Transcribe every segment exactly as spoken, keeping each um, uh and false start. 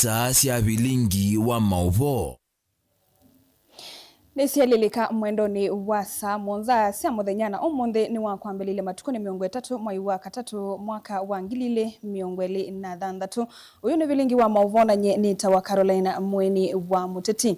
Ita sya vilingi wa maũvoo. Nĩsyelĩlĩka mwendonĩ wa saa mũonza sya mũthenya, na ũmũnthĩ nĩ wa kwambĩlĩlya, matukũ nĩ mĩongo ĩtatũ, mwai wa katatũ, mwaka wa ngili ilĩ mĩongo ĩlĩ na thanthatũ. Ũyũ nĩ vilingi wa maũvoo, na nyie nĩtawa Caroline Mweni wa Mũteti.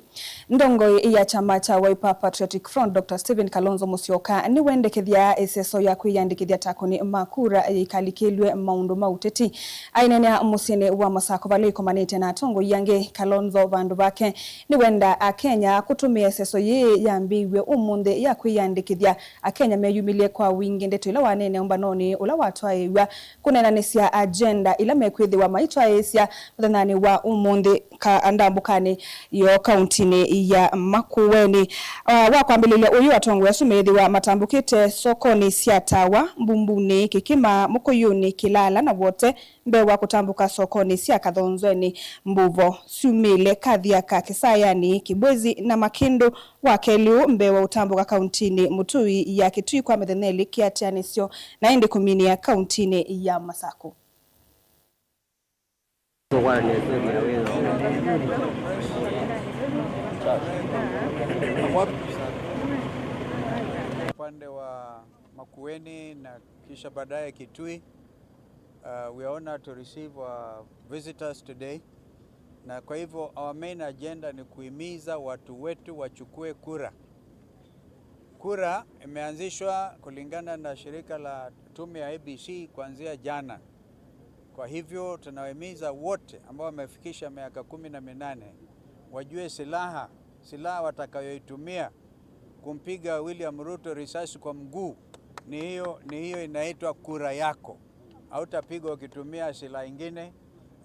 Ndongoi ya kyama kya Wiper Patriotic Front, Doctor Stephen Kalonzo Musyoka, nĩwendekethya ĩseso ya kwĩyandĩkĩthya ta akũni ma kura yĩikalikĩlw'e maũndũ ma ũteti. Aineenea mũsyĩnĩ wa Masako vala ĩkomanĩte na atongoi angĩ, Kalonzo vandũ vake nĩwenda Akenya kũtũmĩa ĩseso yĩĩ yambĩĩw'e ũmũnthĩ ya kwĩyandĩkĩthya Akenya meyumĩlye kwa wingĩ. Ndeto ila waneenea ũmbanonĩ ũla watwaĩĩw'a kũneenanĩsya agenda ila mekwĩthĩwa maitwaĩĩsya mũthenyanĩ wa ũmũnthĩ ka ndambũkanĩ yoo kauntinĩ ya Makueni. Ah, wa kwambĩlĩlya ũyũ, atongoi asu meĩthĩwa matambũkĩte sokonĩ sya Tawa, Mbumbunĩ, Kĩkĩma, Mũkũyũnĩ, Kĩlala na Wote, mbee wa kũtambũka sokonĩ sya Kathonzweni, Mbuvo, Syumĩle, Kathiaka, Kĩsayanĩ, Kĩbwezi na Makĩndũ. Wa kelĩ ũũ mbee wa ũtambũka kauntinĩ Mũtui ya Kĩtui kwa mĩthenya ĩlĩ kĩatĩanĩsyo, na ĩndĩ kũminĩa kauntinĩ ya Masakũ. Upande wa Makueni na kisha baadaye Kitui, uh, we are honored to receive our visitors today. Na kwa hivyo, our main agenda ni kuhimiza watu wetu wachukue kura. Kura imeanzishwa kulingana na shirika la tume ya I E B C kuanzia jana. Kwa hivyo, tunawahimiza wote ambao wamefikisha miaka kumi na minane wajue silaha, silaha watakayoitumia kumpiga William Ruto risasi kwa mguu ni hiyo, ni hiyo inaitwa kura yako. Hautapigwa ukitumia silaha ingine,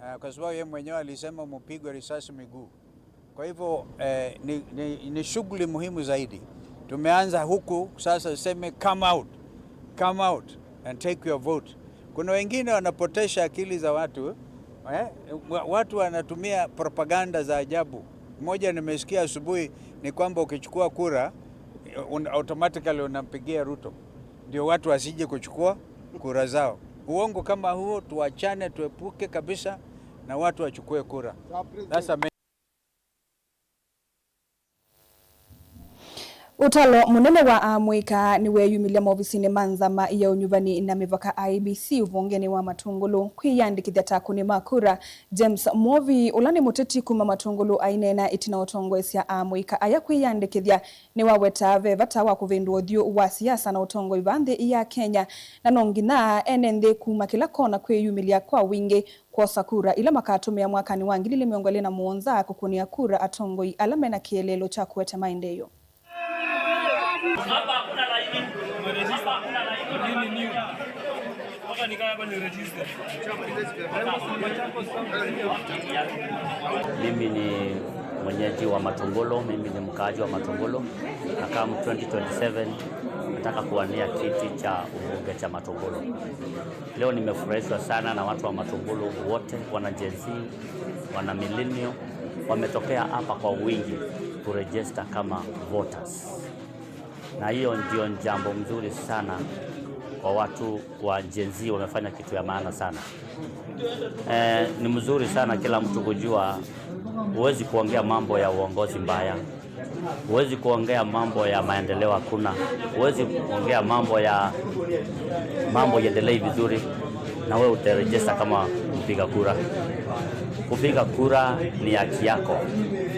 uh, kwa sababu yeye mwenyewe alisema mupigwe risasi miguu. Kwa hivyo, eh, ni, ni, ni shughuli muhimu zaidi. Tumeanza huku, sasa tuseme, come out, come out and take your vote. Kuna wengine wanapotesha akili za watu, eh? Wa-, watu wanatumia propaganda za ajabu. Moja nimesikia asubuhi ni kwamba ukichukua kura, un-, automatically unampigia Ruto, ndio watu wasije kuchukua kura zao. Uongo kama huo tuachane, tuepuke kabisa, na watu wachukue kura. That's a Ũtalo mũnene wa amũika nĩweeyumĩlya maovisinĩ ma nzama ya ũnyuvani na mĩvaka, I E B C, ũvongenĩ wa Matũngũlũ kwĩyandĩkĩthya ta akũni ma kura. James Mwovi, ũla nĩ mũteti kuma Matũngũlũ, aineena ĩtina ũtongoesya amũika aya kwĩyandĩkĩthya, nĩwawetaa ve vata wa kũvĩndũa ũthyũ wa siasa na ũtongoi va nthĩ ya Kenya, na no nginya ene nthĩ kuma kĩla kona kwĩyumĩlya kwa wingĩ kwosa kura ila makatũmĩa mwakanĩ wa ngili ilĩ mĩongo ĩlĩ na mũonza kũkũnĩa kura atongoi ala mena kĩeleelo kya kũete maendeeo. Mimi ni mwenyeji wa Matungulu, mimi ni mkaaji wa Matungulu. Na come twenty twenty-seven, nataka kuwania kiti cha ubunge cha Matungulu. Leo nimefurahishwa sana na watu wa Matungulu wote, wana Gen Z, wana millennial, wametokea hapa kwa wingi kuregister kama voters. Na hiyo ndio jambo mzuri sana kwa watu wa Gen Z, wamefanya kitu ya maana sana. Eh, ni mzuri sana kila mtu kujua, huwezi kuongea mambo ya uongozi mbaya. Huwezi kuongea mambo ya maendeleo hakuna. Huwezi kuongea mambo ya mambo iendelee vizuri na wewe utaregister kama mpiga kura. Kupiga kura ni haki yako.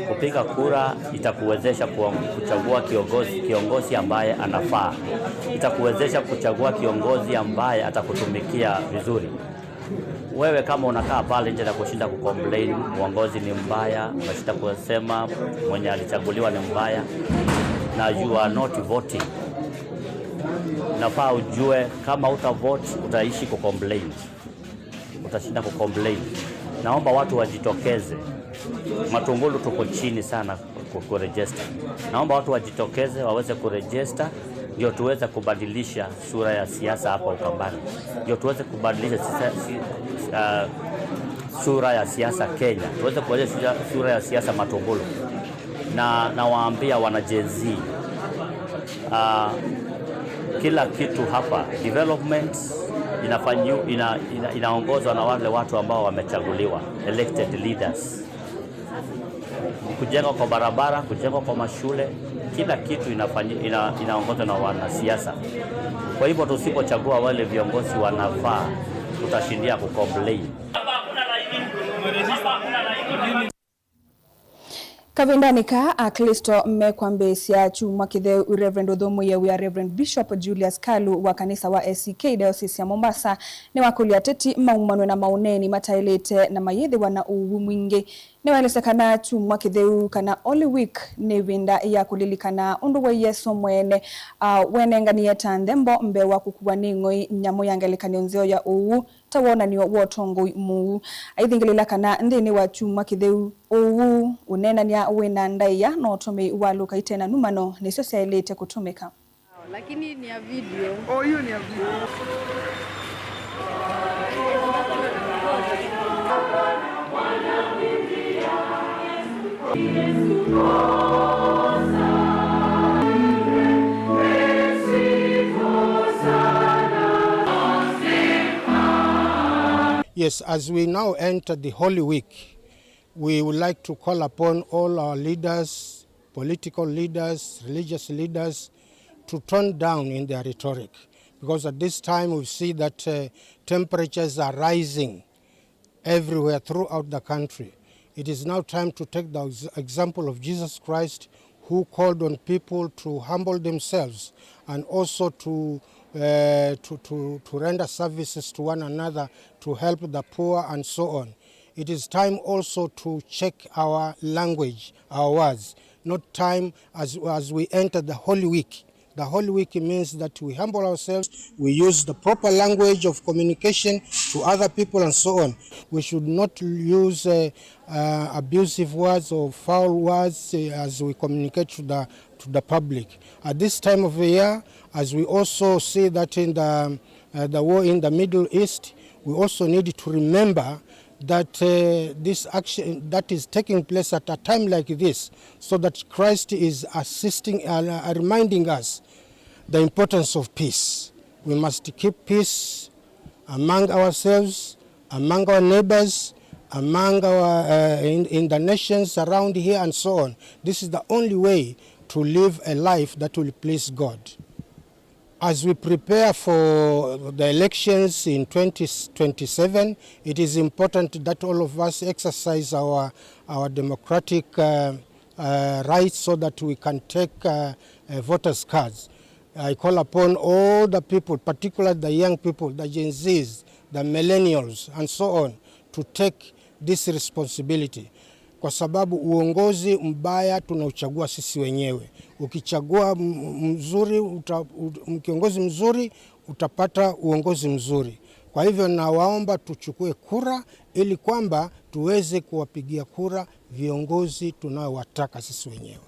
Kupiga kura itakuwezesha kuwa-, kuchagua kiongozi, kiongozi ambaye anafaa. Itakuwezesha kuchagua kiongozi ambaye atakutumikia vizuri. Wewe kama unakaa pale nje na kushinda kucomplain, uongozi ni mbaya, unashinda kusema mwenye alichaguliwa ni mbaya, na you are not voting. Nafaa ujue kama uta vote, utaishi kucomplain. Utashinda kucomplain. Naomba watu wajitokeze. Matungulu tuko chini sana ku-, kuregister. Naomba watu wajitokeze waweze kuregister, ndio tuweze kubadilisha sura ya siasa hapa Ukambani, ndio tuweze kubadilisha sisa-, si-, ah, sura ya siasa Kenya, tuweze kubadilisha sura, sura ya siasa Matungulu. Na nawaambia wana Gen Z, ah, kila kitu hapa, development inafanyu-, ina-, ina-, inaongozwa na wale watu ambao wamechaguliwa, elected leaders. Kujengwa kwa barabara, kujengwa kwa mashule, kila kitu inafanyi-, ina-, inaongozwa na wanasiasa. Kwa hivyo tusipochagua wale viongozi wanafaa, tutashindia kucomplain. Kavindanĩ kaa, Aklĩsto mekwambĩĩsya kyumwa kĩtheu. Reverend ũthũmũĩe wĩa Reverend Bishop Julius Kalu wa kanisa wa A C K Diocese ya Mombasa nĩwakũlya ateti maumanw'e na maũneeni mataĩlĩte na mayĩthĩwa na ũuu mwingĩ. Nĩwaelesya kana kyumwa kĩtheu, kana Holy Week, nĩ ĩvinda ya kũlilikana ũndũ wai Yesũ mwene, ah, wenenganie ta nthembo mbee wa kũkuwa nĩ ng'oi nyamũ ya ngelekany'o nzeo ya ũuu, ta wonany'o wa ũtongoi mũuu. Aithingĩlĩla kana nthĩnĩ wa kyumwa kĩtheu, ũuu ũneenany'a wĩ na ndaĩa na ũtũmĩi wa lũka ite na numano nĩsyo syaĩlĩte kũtũmĩka. Lakini ni ya video. Oh, hiyo ni ya video. Yes, as we now enter the Holy Week, we would like to call upon all our leaders, political leaders, religious leaders, to tone down in their rhetoric, because at this time we see that, uh, temperatures are rising everywhere throughout the country. It is now time to take the ex-, example of Jesus Christ, who called on people to humble themselves and also to, uh, to, to, to render services to one another, to help the poor and so on. It is time also to check our language, our words. Not time as, as we enter the Holy Week. The Holy Week means that we humble ourselves, we use the proper language of communication to other people and so on. We should not use, uh, uh, abusive words or foul words, uh, as we communicate to the, to the public. At this time of the year, as we also see that in the, uh, the war in the Middle East, we also need to remember that, uh, this action that is taking place at a time like this, so that Christ is assisting, uh, uh, reminding us the importance of peace. We must keep peace among ourselves, among our neighbors, among our, uh, in, in the nations around here and so on. This is the only way to live a life that will please God. As we prepare for the elections in twenty twenty-seven, it is important that all of us exercise our, our democratic, uh, uh, rights so that we can take, uh, uh, voters' cards. I call upon all the people, particularly the young people, the Gen Zs, the millennials, and so on, to take this responsibility, kwa sababu uongozi mbaya tunauchagua sisi wenyewe. Ukichagua m-, m-, mzuri, uta-, ut-, m-, kiongozi mzuri, utapata uongozi mzuri. Kwa hivyo, nawaomba tuchukue kura ili kwamba tuweze kuwapigia kura viongozi tunaowataka sisi wenyewe.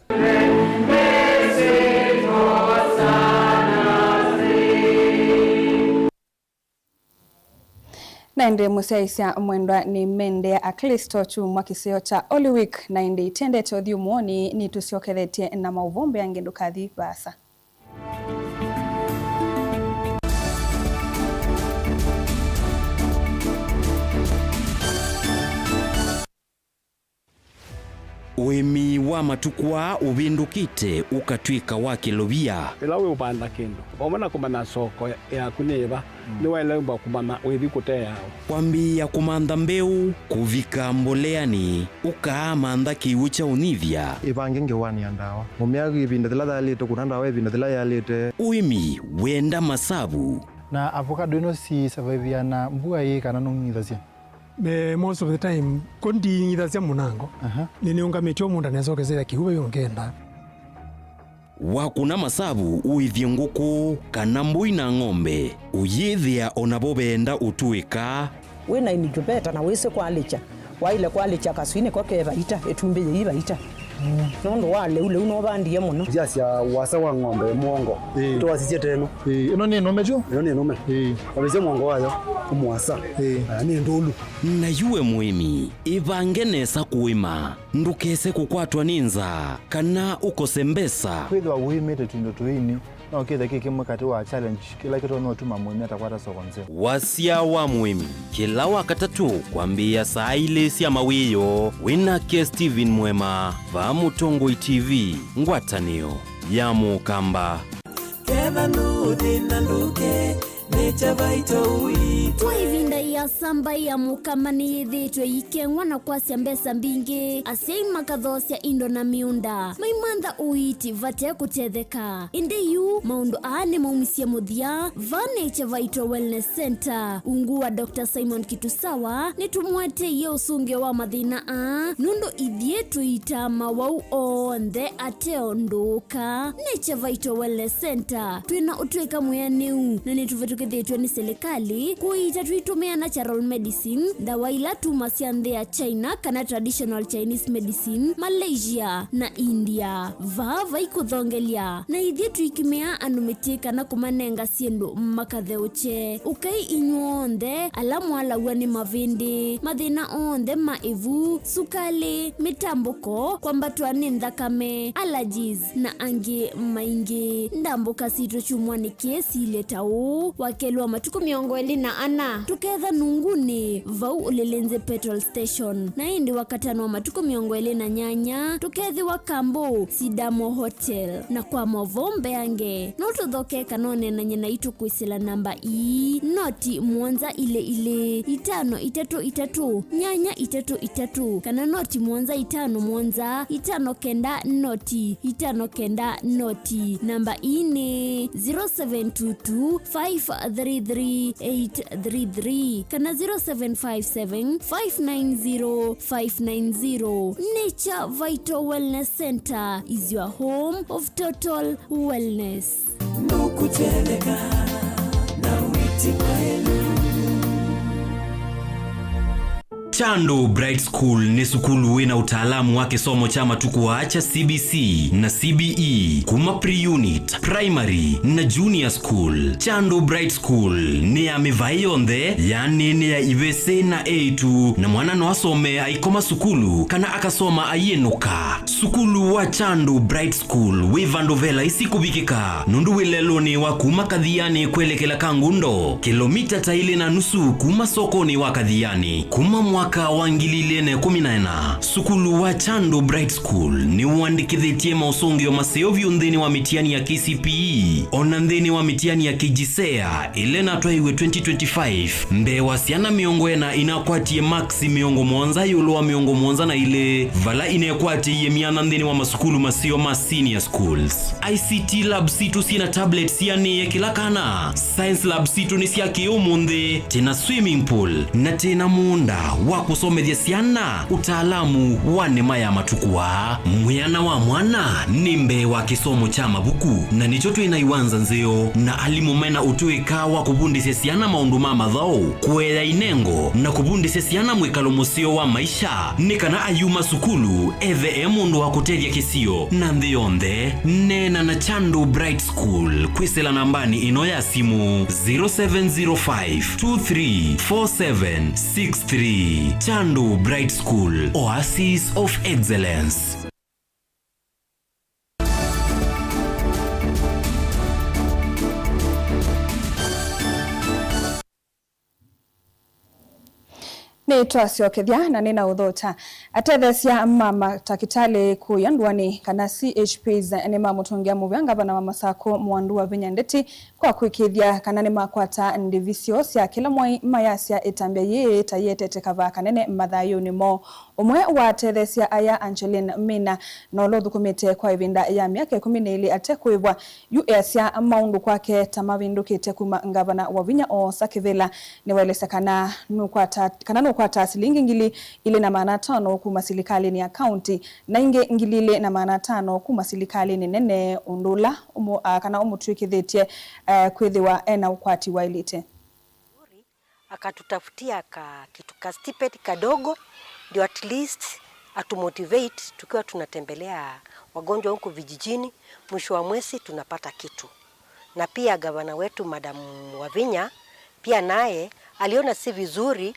Na ĩndĩ mũsyaĩĩsya mwendwa, nĩmendea Aklĩsto kyumwa kĩseo kya Holy Week, na ĩndĩ ĩtendete ũthyũmũonĩ, nĩtũsyokethetye na maũvoo mbee angĩ, ndũkathi vaasa. Ũĩmi wa matukũ aa ũvĩndũkĩte ũkatw'ĩka wa kĩlovia. Ĩla wĩũvanda kĩndũ, vamwe na kũmanya soko yaku nĩ yĩva, nĩwaĩle kũmanya wĩthi kũteea ũ. Kwambĩĩa kũmantha mbeũ, kũvika mboleanĩ, ũkaamantha kĩw'ũ kya ũnyivya. Ĩvange ngewanĩa ndawa. Mũmea ĩvinda yĩla yaĩlĩte, kũna ndawa ĩvinda yĩla yaĩlĩte. Ũĩmi wenda masavu. Na avocado ĩno si survive na mbua ĩĩ kana nũng'ithasya? Eh, most of the time, ko nding'ithasya mũnango. Aha. Nĩnĩũngamĩtye o mũũnda nesokesya kĩw'ũ vai ũngenda. Wakũna masavu ũĩthye ngũkũ kana mbũi na ng'ombe, ũyĩthĩa o navo veenda ũtũĩka. Wĩ na incubator na wĩsĩ kwalĩkya. Waĩle kwalĩkya kaswinĩ ko ke vaita, ĩtumbĩ yĩi vaita. Nũndũ wa lĩu, lĩu nũvandie mũno. Ndyasya ũasa wa ng'ombe mũongo. Ĩĩ. Twasisye teno. Ĩĩ, ĩno nĩ nũme tu? Ĩno nĩ nũme. Ĩĩ. Wavĩsya mũongo wayo, ũmũasa. Ĩĩ. Ah, nĩ ndũlu. Na yu we mũĩmi, ĩvange nesa kũĩma. Ndũkese kũkwatwa nĩ nzaa, kana ũkose mbesa. Kwĩthĩwa ũĩmĩte tũindo tũini, No kĩthe kĩ kĩmwe katĩ wa challenge kĩla kĩtonya ũtuma mũĩmi atakwata soko nzeo. Wasya wa mũĩmi, kĩla Wakatatũ kwambĩĩa saa ilĩ sya mawĩoo, wĩ nake Steven Mwema, vaa Mũtongoi T V, ngwatanĩo ya Mũkamba. Ketha ndũthĩna ndũke, nĩ Kyavaito ũitwe. Kwa ĩvinda ĩasa, mbaĩ ya Mũkamba nĩyĩthĩĩtwe ĩikeng'wa na kwasya mbesa mbingĩ, asyai makathoosya indo na mĩũnda, maimantha ũiiti vate kũtetheka. Ĩndĩ yu, maũndũ aa nĩmaumisye mũthya. Vaa nĩ Kyavaito Wellness Center, ungu wa Doctor Simon Kitusawa, nĩtũmũeteie ũsũngĩo wa mathĩna aa, nũndũ ithyĩ tũiitaa mawau onthe ate ũndũ ũka. Nĩ Kyavaito Wellness Center, twĩ na ũtw'ĩka mwĩanĩu, na nĩtũvĩtũkĩthĩtw'e nĩ silikalĩ kũiita tũitũmĩa natural medicine, ndawa ila tumasya nthĩ ya China kana traditional Chinese medicine, Malaysia, na India. Vaa vai kũthongelya, na ithyĩ tũikĩmĩaa andũ mĩtĩ kana kũmanenga syĩndũ makatheũkye. Ũkai inyw'onthe ala mwalaw'a nĩ mavĩndĩ, mathĩna onthe ma ĩvu, sukalĩ, mĩtambũko, kwambatwa nĩ nthakame, allergies, na angĩ maingĩ. Ndambũka sitũ kyumwanĩ kĩĩ silye ta ũũ: Wakelĩ wa matukũ mĩongo ĩlĩ na ana, tũketha Nungunĩ, vau Ulilinzi Petrol Station, na ĩndĩ Wakatano wa matukũ mĩongo ĩlĩ na nyanya, tũkethĩwa Kambo, Sidamo Hotel. Na kwa maũvoo mbeange, no tũthoke kana ũneenany'e naitũ kwĩsĩla namba ii: noti mũonza ilĩ ilĩ, itano itatũ itatũ, nyanya itatũ itatũ, kana noti mũonza itano mũonza, itano kenda noti, itano kenda noti. Namba ii nĩ zero seven two two, five three three, eight three three, kana zero seven five seven, five nine zero, five nine zero. Nature Vital Wellness Center is your home of total wellness. Nũkũtetheka na wĩti mwaĩlu. Chandu Bright School nĩ sukulu wĩ na ũtaalamu wa kĩsomo kya matukũ aa kya C B C na C B E, kuma pre-unit, primary, na junior school. Chandu Bright School nĩ ya mĩvaĩ yonthe, yaani nĩ ya ivĩsĩ na eĩtu, na mwana no asome aikoma sukulu kana akasoma aiĩnũka. Sukulu wa Chandu Bright School wĩ vandũ ve laisi kũvikĩka, nũndũ wĩ lelũnĩ wa kuma Kathianĩ kwelekela Kangundo, kĩlomita ta ilĩ na nusu kuma sokonĩ wa Kathianĩ. Kuma mwaka wa ngili ilĩ na ĩkũmi na ĩna, sukulu wa Chandu Bright School nĩwandĩkĩthĩtye maũsũngĩo maseo vyũ nthĩnĩ wa mĩtiani ya K C P E, o na nthĩnĩ wa mĩtiani ya K J S E A ĩla ĩnatwaiwe twenty twenty-five, mbee wa syana mĩongo ĩna inakwatie maksi mĩongo mũonza ĩũlũ wa mĩongo mũonza na ilĩ, vala inekwatĩie myanya nthĩnĩ wa masukulu maseo ma senior schools. I C T lab sitũ syĩ na tablet sianĩe kĩla kana. Science lab sitũ nĩ sya kĩ-ũmũnthĩ, twĩ na swimming pool, na twĩ na mũũnda wa kũsomethya syana ũtaalamu wa nĩma ya matukũ aa. Mwĩana wa mwana nĩ mbee wa kĩsomo kya mavuku, na nĩkyo twĩ na iwanza nzeo na alimũ me na ũtũĩka wa kũvundĩsya syana maũndũ ma mathaũ, kũea inengo, na kũvundĩsya syana mwĩkalo mũseo wa maisha, nĩ kana ayuma sukulu ethe e mũndũ wa kũtethya kĩsio na nthĩ yonthe. Neena na Chandu Bright School kwĩsĩla nambanĩ ĩno ya simũ, zero seven zero five two three four seven six three. Chandu Bright School, Oasis of Excellence. Nĩtwasyokethya na nĩnaũthokya. Atetheesya ma matakĩtalĩ kũya ndũanĩ kana C H Ps nĩmamũtũngĩa mũvea ngavana wa Masakũ Mwandu Wavinya Ndeti kwa kwĩkĩĩthya kana nĩmakwata ndĩvi syoo sya kĩla mwai mayasya ĩtambya yĩĩ ta yĩetete kavaa kanene mathayũnĩ moo. Ũmwe wa atetheesya aya, Angeline Mina, na ũla ũthũkũmĩte kwa ĩvinda ya myaka ĩkũmi na ĩlĩ ate kũĩvwa, yu easya maũndũ kwake ta mavĩndũkĩte kuma ngavana Wavinya oosa kĩvĩla. Nĩwaelesya kana nũkwata, kana nũkwataa silingi ngili ilĩ na maana atano kuma silikalĩnĩ ya kaunti na ingĩ ngili ilĩ na maana atano kuma silikalĩnĩ nene, ũndũ ũla ũmũ-, a, kana ũmũtw'ĩkĩthĩtye, eh, kwĩthĩwa ena ũkwati waĩlĩte. Akatutafutia ka kitu ka stipend kadogo, ndio at least atumotivate tukiwa tunatembelea wagonjwa huku vijijini, mwisho wa mwezi tunapata kitu. Na pia gavana wetu Madam Wavinya pia naye aliona si vizuri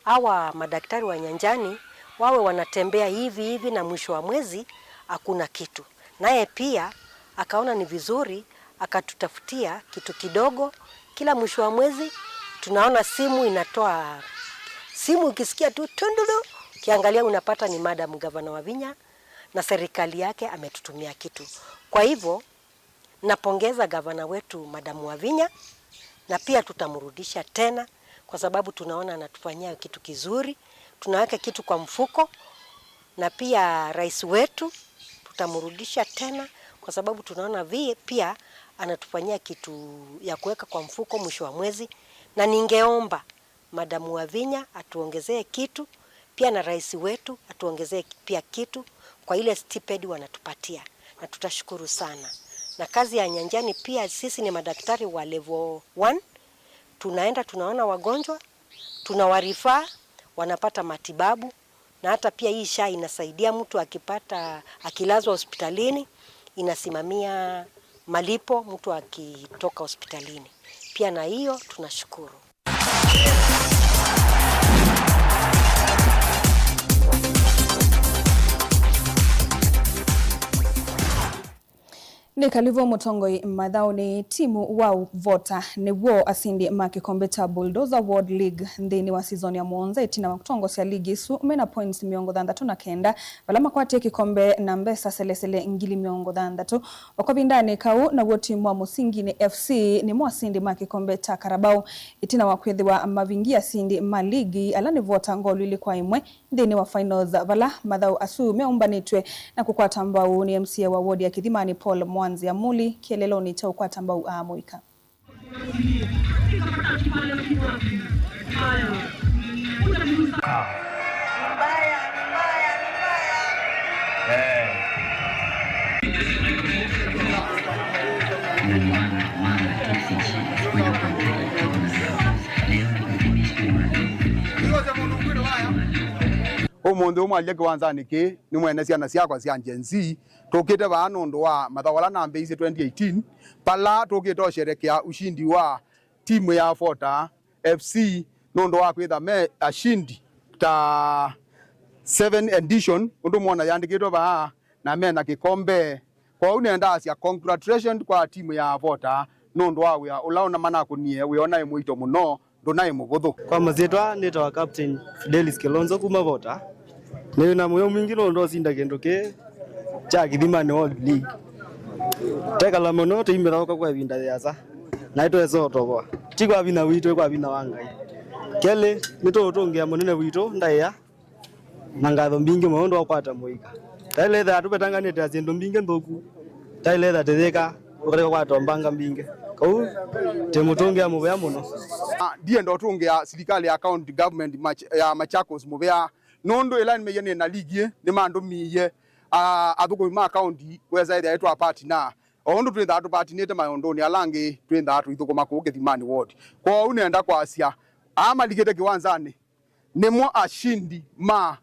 hawa madaktari wa nyanjani wawe wanatembea hivi hivi na mwisho wa mwezi hakuna kitu. Naye pia akaona ni vizuri akatutafutia kitu kidogo. Kila mwisho wa mwezi tunaona simu inatoa simu, ukisikia tu tundudu, ukiangalia unapata ni Madam Gavana Wavinya na serikali yake ametutumia kitu. Kwa hivyo, napongeza gavana wetu, Madam Wavinya, na pia tutamrudisha tena kwa sababu tunaona anatufanyia kitu kizuri. Tunaweka kitu kwa mfuko, na pia rais wetu tutamrudisha tena kwa sababu tunaona vi-, pia anatufanyia kitu ya kuweka kwa mfuko mwisho wa mwezi, na ningeomba Madam Wavinya atuongezee kitu, pia na rais wetu atuongezee pia kitu kwa ile stipend wanatupatia, na tutashukuru sana. Na kazi ya nyanjani pia, sisi ni madaktari wa level one, tunaenda tunaona wagonjwa, tunawarifaa, wanapata matibabu, na hata pia hii SHA inasaidia mtu akipata, akilazwa hospitalini, inasimamia malipo mtu akitoka hospitalini. Pia na hiyo tunashukuru. Nĩ kalĩvo mũtongoi mathaũnĩ. Timu wa Vota nĩw'o asindi ma kĩkombe kya Bulldozer World League nthĩnĩ wa season ya mũonza ĩtina wa kũtongosya ligi ĩsu mena points mĩongo thanthatũ na kenda, vala makwatie kĩkombe na mbesa selesele ngili mĩongo thanthatũ. O kavindanĩ kau, naw'o timu wa Mũsinginĩ F C nĩmo asindi ma kĩkombe kya Carabao, ĩtina wa kwĩthĩwa mavingie asindi ma ligi ala nĩ Vota ngolu ilĩ kwa ĩmwe nthĩnĩ wa finals, vala mathaũ asu meũmbanĩtw'e na kũkwata mbau nĩ M C A wa ward ya Kĩthimanĩ, Paul Mwanzĩa Muli, kĩeleelonĩ kya ũkwata mbau a amũika. Ũmũnthĩ ũmwe ailye kĩwanzanĩ kĩĩ nĩ mwene syana syakwa sya Gen Z. Tũkĩte vaa nũndũ wa mathaũ ala nambĩĩisye twenty eighteen, pala tũkĩte ũsherekea ushindi wa timu ya Vota F C nũndũ wa kwĩtha me ashindi ta seven edition, ũndũ mwona yandĩkĩtwe vaa, na mena kĩkombe. Kwoou nenda asya congratulations kwa timu ya Vota nũndũ wa wĩa ũla ona manakũnie, wĩa ũnaĩ mũito mũno, ndũnaĩ mũvũthũ. Kwa masyĩtwa nĩtawa Captain Fidelis Kilonzo kuma Vota. Nĩ na mũyo mwingĩ nũndũ ũsinda kĩndũ kĩĩ kya Kĩthimanĩ World League. Twekala mũno tũimĩthaũka kwa ĩvinda yĩasa, na nĩtwesa ũtovoa. Ti kwa vinya witũ, kwa vinya wa Ngai. Kelĩ, nĩtũũtũngĩa mũnene witũ ndaĩa na ngatho mbingĩ mũno nũndũ wa kũkwata mũika. Taĩle ĩthaa tũvetanganĩte na syĩndũ mbingĩ nthũku, taĩle ĩthaa tĩyĩka ũkateka kwata mbanga mbingĩ. Kau tĩmũtũngĩa mũvea mũno. Ah, ndienda ũtũngĩa silikalĩ ya county government Mach-, ya Machakos mũvea, nũndũ ĩla nĩmeie nĩ na ligi ĩ, nĩmandũmĩie, ah, athũkũmi ma county wesa ĩthĩa ĩtwa partner. O ũndũ twĩthaa tũpatinĩte maũndũnĩ ala angĩ, twĩthaa tũithũkũma kũu Kĩthimanĩ ward. Kwoou nenda kwasya, aa malikĩte kĩwanzanĩ, nĩmo ashindi ma,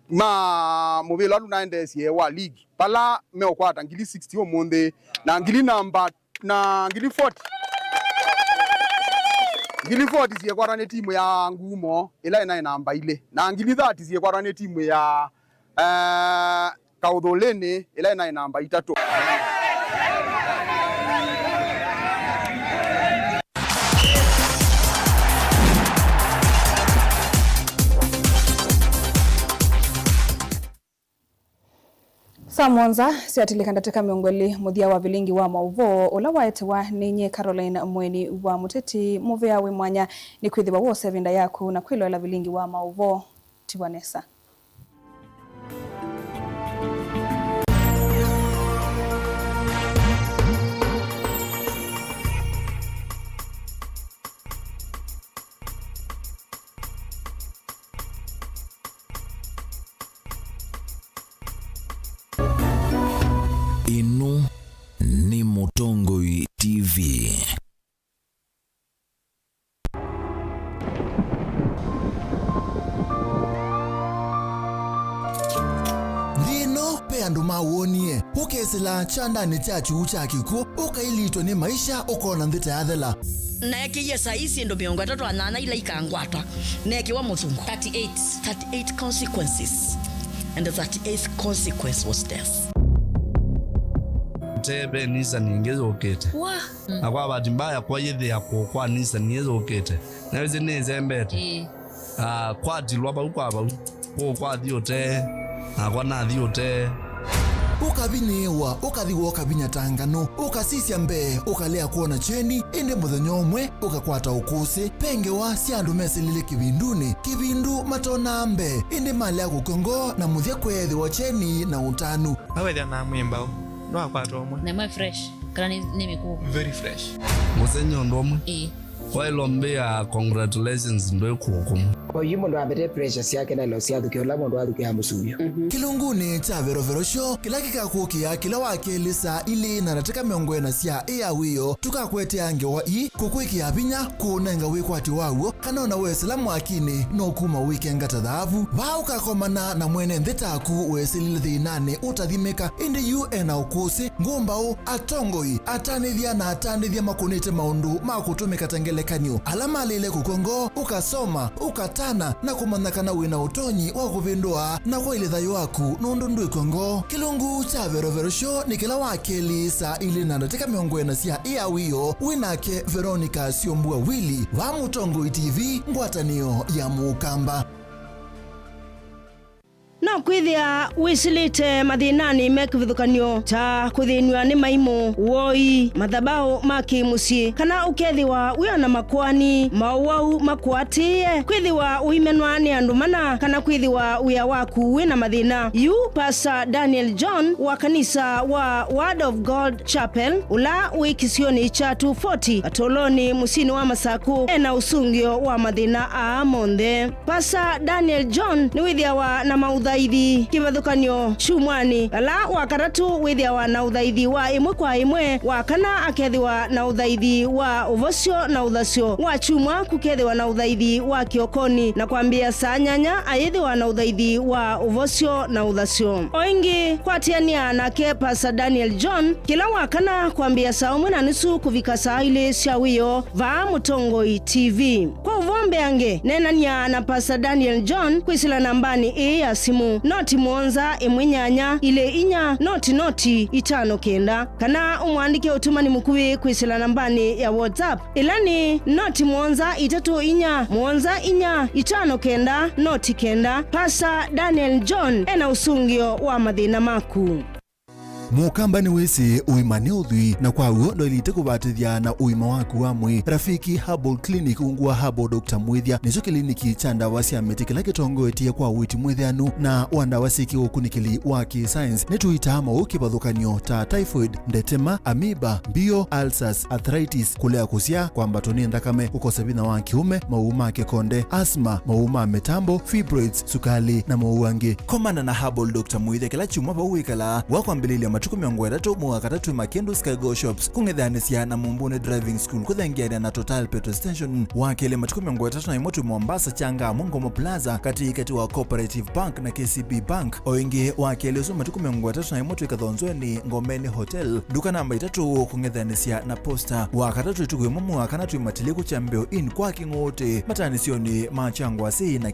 ma mũvĩla ũla ũnaendeesye wa ligi, vala meũkwata ngili sixty ũmũnthĩ, na ngili namba, na ngili forty. Ngili forty syĩkwatwa nĩ timu ya Ngumo, ĩla ĩnaĩ namba ilĩ, na ngili thirty syĩkwatwa nĩ timu ya, eh, Kaũthũlĩnĩ, ĩla ĩnaĩ namba itatũ. Saa mũonza syatilĩka ndatĩka mĩongo ĩlĩ mũthya wa vilingi wa maũvoo ũla waetewa nĩ nyie Caroline Mweni wa Mũteti. Mũvea wĩ mwanya nĩ kwĩthĩwa wose ĩvinda yaku na kwĩloela vilingi wa maũvoo. Tiwa nesa. Ĩno nĩ Mũtongoi T V. Nthĩ ĩno, ve andũ maw'onie. Ũkesĩla kyandanĩ kya kyuu kya kĩkw'ũ, ũkailitwe nĩ maisha, ũkona nthĩ ta yathela. Naekĩie saii syĩndũ mĩongo ĩtatũ na nyanya ila ikangwatwa, neekĩwa mũthungo. Thirty-eight, thirty-eight consequences, and the thirty-eighth consequence was death. Te ve Nissan ĩngĩ yũkĩte. Wa. Mm. Na kwa bahati mbaya, kwa yĩthĩa kũũ kwa Nissan ĩĩ yũkĩte. Na wĩsĩ nĩĩsembete. Ĩĩ. Ah, kwatilwa vau kwa vau. Kũũ kwathi ũtee, nakwa nathi ũtee. Ũkavinyĩĩwa, ũkathi woka vinya ta nganũ, ũkasisya mbee, ũkalea kwona kyeni, ĩndĩ mũthenya ũmwe ũkakwata ũkũsĩ. Ve ngewa sya andũ mesĩlile kĩvindunĩ, kĩvindu matonaa mbee, ĩndĩ malea kũkw'a ngoo na mũthya kweethĩwa kyeni na ũtanu. Awethĩa na mwĩmbaũ, ndwakwata ũmwe. Na ĩmwe fresh, kana nĩ, nĩ mĩkũũ? Very fresh. Mũsenyi ũndũ ũmwe. Ĩĩ. Waĩlwa mbĩa, congratulations, ndwĩ kũkũmũ. Oyu mũndũ ambete pressure syake na lo syathukĩa ũla mũndũ athukĩa mũsuvyo. Kĩlungunĩ kya Verovero Show, kĩla kĩkakũkĩa kĩla wa kelĩ saa ilĩ na ndatĩka mĩongo ĩna sya ĩ ya wĩoo, tũkakwetea ngewa ii, kũkwĩkĩa vinya, kũũnenga wĩkwatyo waw'o, kana ona wesĩla mwakinĩ, no kuma wĩkenga ta thaavu. Vaa ũkakomana na mwene nthĩ taku wesĩlile thĩnanĩ ũtathimĩka, ĩndĩ yu ena ũkũsĩ, ngũmbaũ, atongoi, atanĩthya na atandĩthya makũnĩte maũndũ ma kũtũmĩka ta ngelekany'o, ala malĩle kũkw'a ngoo, ũkasoma, ũkatana, na kũmanya kana wĩ na ũtonyi wa kũvĩndũa na kwaĩlya thayũ waku nũndũ ndwĩkw'a ngoo. Kĩlungu kya Verovero Show nĩ kĩla wa kelĩ saa ilĩ na ndatĩka mĩongo ĩna sya ĩ ya wĩoo, wĩ nake Veronica Syombua Willy, vaa Mũtongoi T V, ngwatanĩo ya Mũkamba. No kwĩthĩa wĩsĩlĩte mathĩnanĩ me kĩvathũkany'o ta kũthĩnw'a nĩ maimũ, woi, mathabaũ ma kĩ-mũsyĩ, kana ũkethĩwa wĩ o na makoani, maũwau makũatĩĩe, kwĩthĩwa ũimenwa nĩ andũ mana, kana kwĩthĩwa wĩa waku wĩ na mathĩna. Yu Pastor Daniel John wa kanisa wa Word of God Chapel, ũla wĩ kĩsionĩ kya two forty, Katolonĩ, mũsyĩnĩ wa Masakũ, e na ũsũngĩo wa mathĩna aa monthe. Pastor Daniel John nĩwĩthĩawa na maũthaithi kĩvathũkany'o kyumwanĩ, vala wa katatũ wĩthĩawa na ũthaithi wa ĩmwe kwa ĩmwe, wa kana akethĩwa na ũthaithi wa ũvosyo na ũthasyo, wa kyumwa kũkethĩwa na ũthaithi wa kĩokonĩ, na kwambĩĩa saa nyanya ayĩthĩwa na ũthaithi wa ũvosyo na ũthasyo. O ĩngĩ, kwatĩanĩa nake Pastor Daniel John kĩla wa kana kwambĩĩa saa ũmwe na nusu kũvika saa ilĩ sya wĩoo, vaa Mũtongoi T V. Kwa ũvoo mbeange, neenany'a na Pastor Daniel John kwĩsĩla nambanĩ ĩĩ ya simũ, noti mũonza ĩmwe nyanya ilĩ inya noti noti itano kenda, kana ũmũandĩke ũtũmani mũkuvĩ kwĩsĩla nambanĩ ya WhatsApp, ĩla nĩ noti mũonza itatũ inya mũonza inya itano kenda noti kenda. Pastor Daniel John ena ũsũngĩo wa mathĩna maku. Mũkamba nĩwĩsĩ ũima nĩ ũthwii, na kwa w'o ndwaĩlĩte kũvatĩthya na ũima waku wa mwĩĩ. Rafiki Herbal Clinic, ungu wa Herbal Doctor Mwĩthya, nĩkyo kĩliniki kya ndawa sya mĩtĩ kĩla kĩtongoetye kwa ũiiti mwĩthĩanu na wa ndawa syĩ kĩũkunĩkĩli wa kĩ-science. Nĩtũitaa maũũ kĩvathũkany'o ta typhoid, ndetema, amoeba, mbio, ulcers, arthritis, kũlea kũsyaa, kwambatwa nĩ nthakame, kũkosa vinya wa kĩũme, maũũ ma kĩkonde, asthma, maũũ ma mĩtambo, fibroids, sukali, na maũũ angĩ. Komana na Herbal Doctor Mwĩthya kĩla kyumwa vau wĩkalaa, wa kwambĩlĩlya matukũ mĩongo ĩtatũ, mwei wa katatũ, Makindu Skygo Shops, kũng'ethanĩsya na Mumbuni Driving School, kũthengeanĩa na Total Petrol Station, wa kelĩ matukũ mĩongo ĩtatũ na ĩmwe twĩ Mombasa, Changamwe, Ngomo Plaza, katĩ katĩ wa Cooperative Bank na K C B Bank. O ĩngĩ, wa kelĩ ũsu matukũ mĩongo ĩtatũ na ĩmwe twĩ Kathonzweni, Ngomeni Hotel, nduka namba itatũ, kũng'ethanĩsya na Posta. Wa katatũ ĩtukũ ĩmwe mwei wa kana twĩ Matiliku, Kyambĩo Inn kwa Kĩng'ũũtĩ, mataanĩsyonĩ ma Kyangwasi na